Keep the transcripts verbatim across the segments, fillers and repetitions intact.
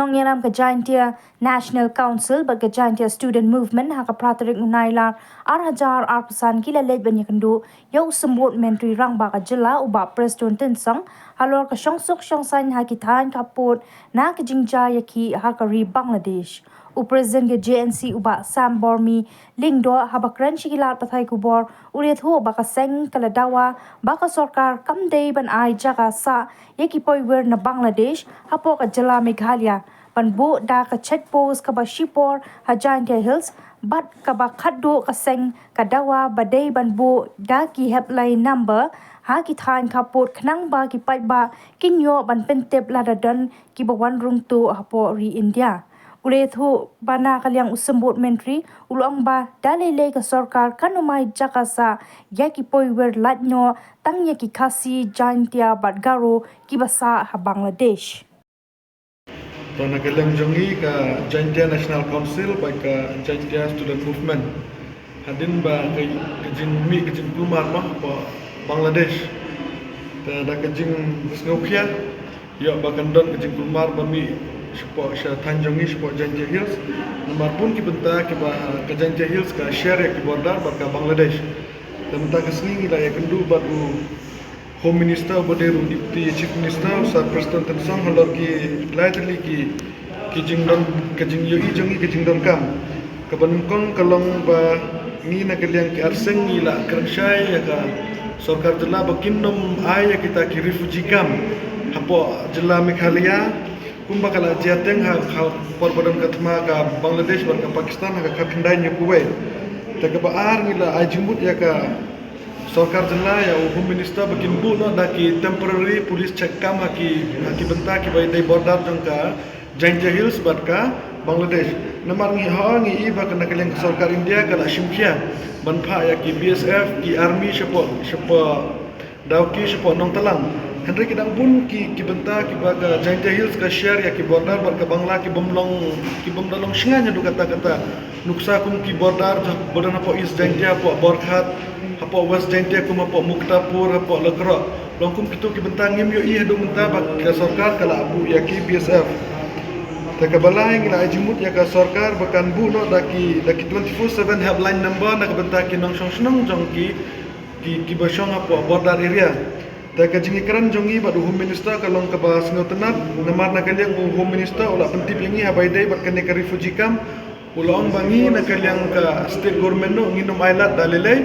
Nongïalam ka Jaintia National Council bad ka Jaintia Student Movement ha ka phra tarik u Nailar ar hajar arphew san ki la leit ban ïakynduh ïa u symbud Myntri Rangbah ka jylla u Bah Prestone Tynsong halor ka shongsuk shongsaiñ ha ki thaiñ khappud na ka jingjia ïakhih ha ka ri Bangladesh. U President ka J N C u Bah Sam Bormi Lyngdoh haba kren sha ki lad pathai khubor u la ïathuh ba ka seng ka la dawa ba ka sorkar kam dei ban ai jaka sah ïa ki poiwir na Bangladesh hapoh ka jylla Meghalaya ban buh da ka check post kaba shipor ha Jaintia Hills bad kaba khatduh ka seng ka dawa ba dei ban buh da ki helpline number ha ki thaiñ khappud khnang ba ki paidbah kin ïoh ban pyntip lada don kiba wan rung tuh hapoh ri India. U la ïathuh ba na ka liang u symbud Myntri u la ong ba da lei lei ka sorkar kan ym ai jaka sah ïa ki poiwir lait noh tang ïa ki Khasi, Jaintia bad Garo kiba sah ha Bangladesh. To na ka liang jong ngi ka Jaintia National Council bad ka Jaintia Student Movement, hadien ba ka, ka jingmih ka jingkulmar ma hapoh Bangladesh, te da ka jingsngewkhia ïoh ba kan don ka jingkulmar ba mih shapoh sha thaiñ jong ngi shapoh Jaintia Hills. Namar bun ki bynta kiba ka Jaintia Hills ka share ïa ki border bad ka Bangladesh. Te mynta ka sngi ngi la ïakynduh bad u Home Minister uba dei ruh u Deputy Chief Minister u Sir Prestone Tynsong halor ki lai tylli ki, ki jingdon, ka jingïohi jong ngi, ka jingdonkam. Kaba nyngkong ka long ba ngi na ka liang ki arseng ngi la kren shai ïa ka sorkar jylla ba kin ym ai ïa kita ki refugee camp hapoh jylla Meghalaya kumba ka la jia teng ha, ha por ba don ka thma ka Bangladesh bad ka Pakistan ha ka khatkhyndai hynñiewphew wei. Te kaba ar ngi la ai jingmut ïa ka sorkar jylla ïa u Home Minister ba kin buh noh da ki temporary police check camp ha ki, ha ki bynta kiba dei border jong ka Jaintia Hills bad ka Bangladesh. Namar ngi ha ngi i ba ka na ka liang ka sorkar India ka la shim khia ban phah ïa ki B S F, ki army shapoh, shapoh Dawki shapoh Nongtalang. Hynrei ki dang bun ki, ki bynta kiba ka Jaintia Hills ka share ïa ki border bad ka Bangla ki bym long, ki bym da long shngaiñ haduh katta katta. Nuksa kum ki border ba don hapoh East Jaintia, hapoh Borkhat, hapoh West Jaintia kum hapoh Muktapur, hapoh Lakroh. Long kum kitu ki bynta ngim ïohi haduh mynta ba ka sorkar ka la buh ïa ki B S F. Te kaba lai ngi la ai jingmut ïa ka sorkar ba kan buh noh da ki, da ki twenty-four seven helpline number na ka bynta ki nongshong shnong jong ki, ki, kiba shong hapoh border area. Te ka jingïakren jong ngi bad u Home Minister ka long kaba sngewtynnat, namar na ka liang u Home Minister u la pyntip ïa ngi haba ïadei bad kane ka refugee camp. U la ong ba ngi na ka liang ka state government ruh ngin ym ailad da lei lei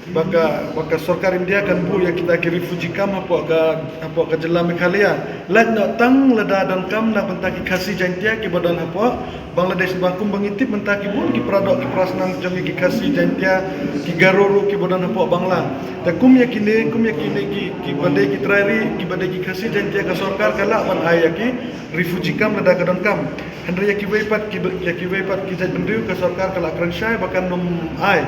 ba ka, ba ka sorkar India kan buh ïa kita ki refugee camp hapoh ka, hapoh ka jylla Meghalaya. Lait noh tang lada donkam na bynta ki Khasi Jaintia kiba don hapoh Bangladesh, ba kum ba ngi tip mynta ki bun ki para doh ki para snam jong ngi ki Khasi Jaintia, ki Garo ruh kiba don hapoh Bangla. Te kum ïa kine, kum ïa kine ki, kiba dei ki trai ri, kiba dei ki Khasi Jaintia ka sorkar ka lah ban ai ïa ki refugee camp lada ka donkam. Hynrei ïa kiwei pat ki, ïa kiwei pat ki jaitbynriew ka sorkar ka la kren shai ba kan ym ai.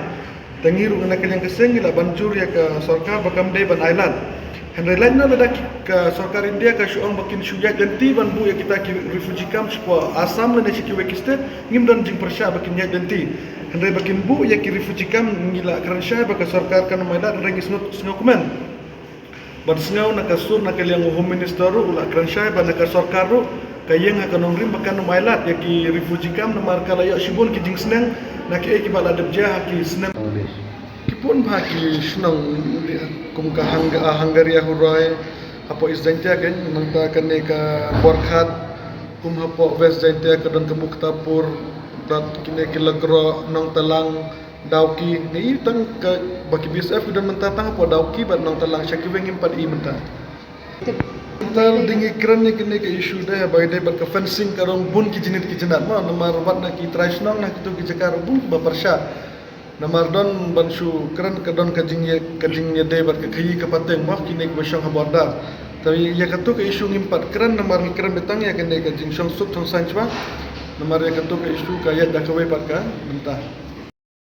Te ngi ruh na ka liang ka seng ngi la ban jur ïa ka sorkar ba kam dei ban ailad. Hynrei lait noh lada ki, ka sorkar India ka shu ong ba kin shu ïaid lynti ban buh ïa kita ki refugee camp shapoh Assam lane sha kiwei ki state, ngim don jingpyrshah ba kin ïaid lynti. Hynrei ba kin buh ïa ki refugee camp ngi la kren shai ba ka sorkar kan ym ailad, hynrei ngi sngew, sngewkmen. Bad sngew na ka sur na ka liang u Home Minister ruh u la kren shai ba na ka sorkar ruh ka ïeng ha ka nongrim ba kan ym ailad ïa ki refugee camp namar ka la ïoh shibun ki jingsneng na kiei kiba la dep jia ha ki snem. Ki bun bha ki shnong kum ka Hung-, ah, Hungaria Huroi, hapoh East Jaintia kein, nangta kane ka Borkhat, kum hapoh West Jaintia ka don ka Muktapur, bad kine ki Lakroh, Nongtalang, Dawki, ngi i tang ka, ba ki B S F ki don mynta tang hapoh Dawki bad Nongtalang, sha kiwei ngim pat i mynta. Mynta dei ngi kren ïa kine ka issue dei, ba dei bad ka fencing ka long bun ki jingit ki jingat mo, namar wat na ki trai shnong na kitu ki jaka ruh bun ba pyrshah. Namar don ban shu kren ka don ka jingïa, ka jingïadei bad ka khaïi ka pateng mo, kine kiba shong ha border. Te ïa katu ka issue ngim pat kren namar ngi kren beit tang ïa kane ka jingshong suk shong saiñ shwa. Namar ïa katu ka issue ka ïaid da kawei pat ka bynta.